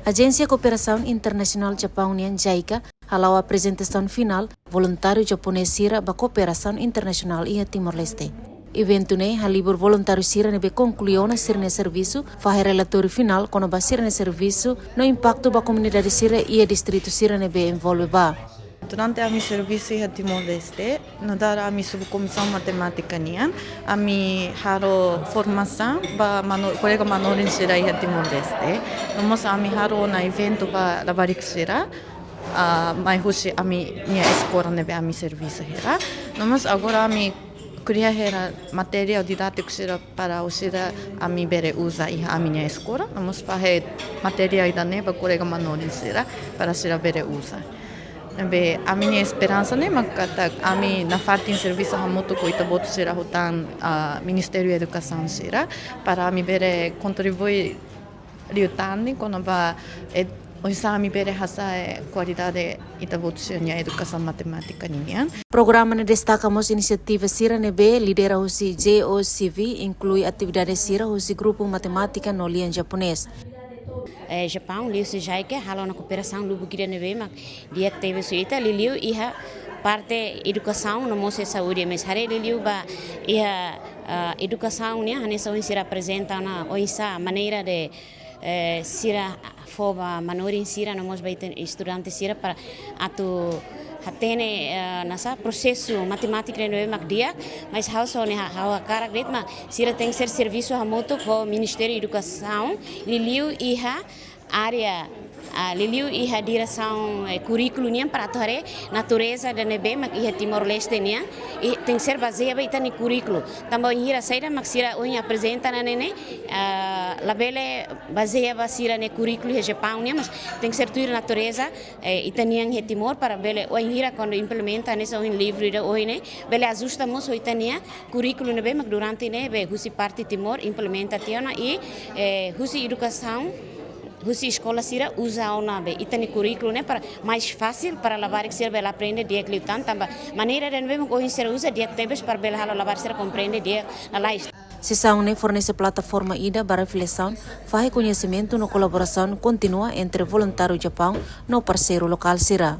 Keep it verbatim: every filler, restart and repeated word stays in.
Ajénsia Kooperasaun Internasionál Japaun nian, JICA, hala'o aprezentasaun finál voluntáriu japonés sira ba kooperasaun internasionál iha Timor-Leste. Eventu ne'e halibur voluntáriu sira ne'ebé konklui ona sira-nia servisu, fahe relatóriu finál kona-ba sira-nia servisu no impaktu ba komunidade sira iha distritu sira ne'ebé envolve ba. Durante ami servisu iha Timor-Leste, nu'udar ami subkomisaun matemátika nian, ami halo formasaun ba mano-, kolega manorin sira iha Timor-Leste. No mós ami halo ona eventu ba labarik sira, ah, mai husi ami-nia eskola ne'ebé ami servisu hela. No mós agora ami kria hela materiál didátiku sira para sira ami bele uza iha ami-nia eskola. No mós fahe materiál ida-ne'e ba kolega manorin sira para sira bele uza. Ne'ebé ami-nia esperansa ne'e mak katak ami nafatin servisu hamutuk ho ita-boot sira ho tan, ah, Ministériu Edukasaun sira para ami bele kontribui liután ne'e kona-ba ed-, oinsá ami bele hasa'e kualidade ita-boot sira-nia edukasaun matemátika ninian. Programa ne'e destaka mós inisiativa sira ne'ebé lidera husi J O C V, inklui atividade sira husi grupu matemátika no lian japonés. Eh, Japaun, liuhusi JICA, halo ona kooperasaun lubuk ida ne'ebé mak di'ak tebes ho ita, liuliu iha parte edukasaun no mós saúde, mais haree liuliu ba iha, ah, edukasaun nian, hanesan ohin sira aprezenta ona oinsá maneira de, eh, sira fó ba manorin sira no mós ba ita-nia estudante sira para atu hatene, eh, hanesan prosesu matemátika ne'ebé mak di'ak, mais ha'u só ne'e ha-, ha'u hakarak de'it mak sira tenke ser servisu hamutuk ho Ministériu Edukasaun, liuliu iha área, ah, liuliu iha diresaun, eh, kurríkulu nian para atu haree natureza ida ne'ebé mak iha Timor-Leste nian, i tenke ser bazeia ba ita-nia kurríkulu. Tanba bainhira saida mak sira ohin aprezenta ona ne'e, ah, labele bazeia ba sira-nia kurríkulu iha Japaun nian, mais tenke ser tuir natureza, eh, ita-nian iha Timor para bele bainhira kuandu implementa hanesan ohin livru ida ohin ne'e, bele ajusta mós ho ita-nia kurríkulu ne'ebé mak durante ne'ebé husi parte Timor implementa tiha ona i, eh, husi edukasaun, husi eskola sira uza ona be ita-nia kurríkulu ne'e para mais fasil para labarik sira bele aprende di'ak liután tanba maneira ida ne'ebé mak ohin sira uza di'ak tebes para bele halo labarik sira komprende di'ak lalais. Sesaun ne'e fornese plataforma ida ba reflesaun, fahe koñesimentu no kolaborasaun kontínua entre voluntáriu Japaun no parseiru lokál sira.